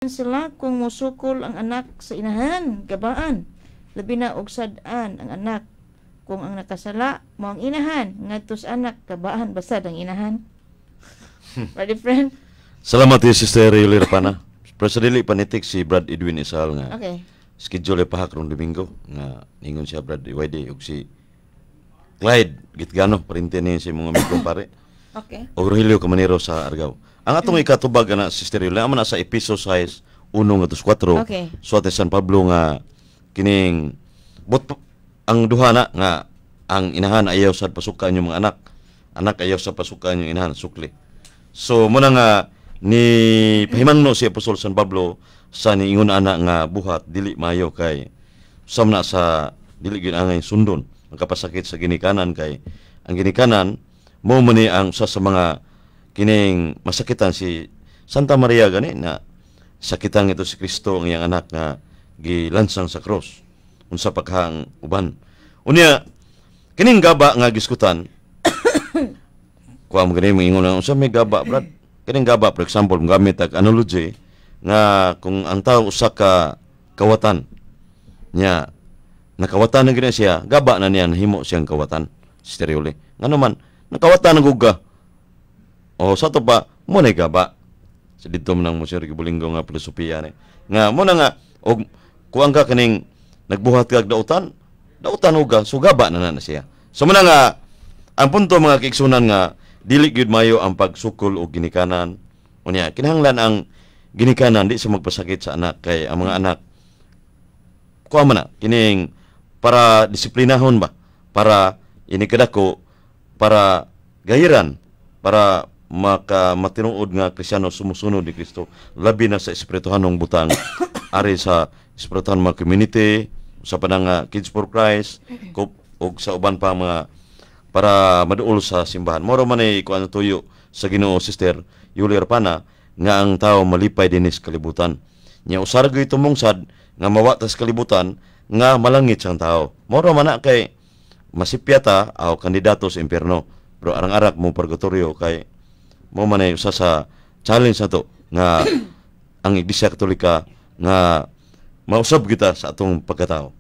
Sila kung musukol ang anak sa inahan, gabaan. Labi na og sad-an ang anak. Kung ang nakasala mo ang inahan ngadto sa anak, gabaan basad ang inahan. Ready, friend? Salamat kay Sister Yuli Rapana. Pero sa dili panitik si Brad Edwin Isal nga schedule pa karong Domingo nga ningon siya Brad YD ug si Clyde Gitgano parente ni si mga amigong pare og Rogelio Camanero sa Argao. Ang atong ikatubag na, Sister Yuli, amo na sa Episo 6 1 ngadto 4. Suwat ni San Pablo nga kining but ang duha na nga ang inahan ayaw sa pasukan yung mga anak. Anak ayaw sa pasukan yung inahan sukli. So muna nga ni pahimangno si Apostol San Pablo sa niingon ana nga buhat dili maayo kay sam na sa dili gyud angay sundon magkapasakit sa ginikanan, kay ang ginikanan mo man ni ang usa sa mga kining masakitan. Si Santa Maria gani na sakitan ito si Kristo, ang iyang anak nga gilansang sa cross, unsa paghang uban. Unya kining gaba nga giskutan, kuha mo gani moingon nga unsa may gaba, Brad? Kining gaba, for example, gamit ag analogy nga kung ang tao usa ka kawatan nya nakawatan na gina siya, gaba na niya nahimo siyang kawatan, Sister Yuli. Ngano man nakawatan ng guga o sa to pa mo na gaba sa dito man ang Monsignor Gibulinggo nga filosofiya ni nga mo na nga og kuang ka kining nagbuhat ka og dautan, dautan uga, so gaba na na siya. So mo na nga ang punto, mga kaigsunan, nga dili gyud mayo ang pagsukol og ginikanan. Unya kinahanglan ang ginikanan di sa magpasakit sa anak, kay ang mga anak kuha man na kining para disiplinahon ba, para ini kadako, para gahiran, para maka matinuod nga Kristyano, sumusunod ni Kristo, labi na sa espirituhanong butang, ari sa espirituhan mga community sa panang nga Kids for Christ ug sa uban pa mga para maduol sa simbahan. Moro man ay kuan tuyo sa Ginoo, Sister Yuli Arpana, nga ang tao malipay dinhi sa kalibutan. Nya usara gyud tumungsad nga mawa ta sa kalibutan nga malangit sang tao. Moro man na kay masipya ta aw kandidato sa impyerno. Pero arang-arak mo purgatorio, kay mo man ay usa sa challenge nato nga ang Iglesia Katolika nga mausab kita sa atong pagkatao.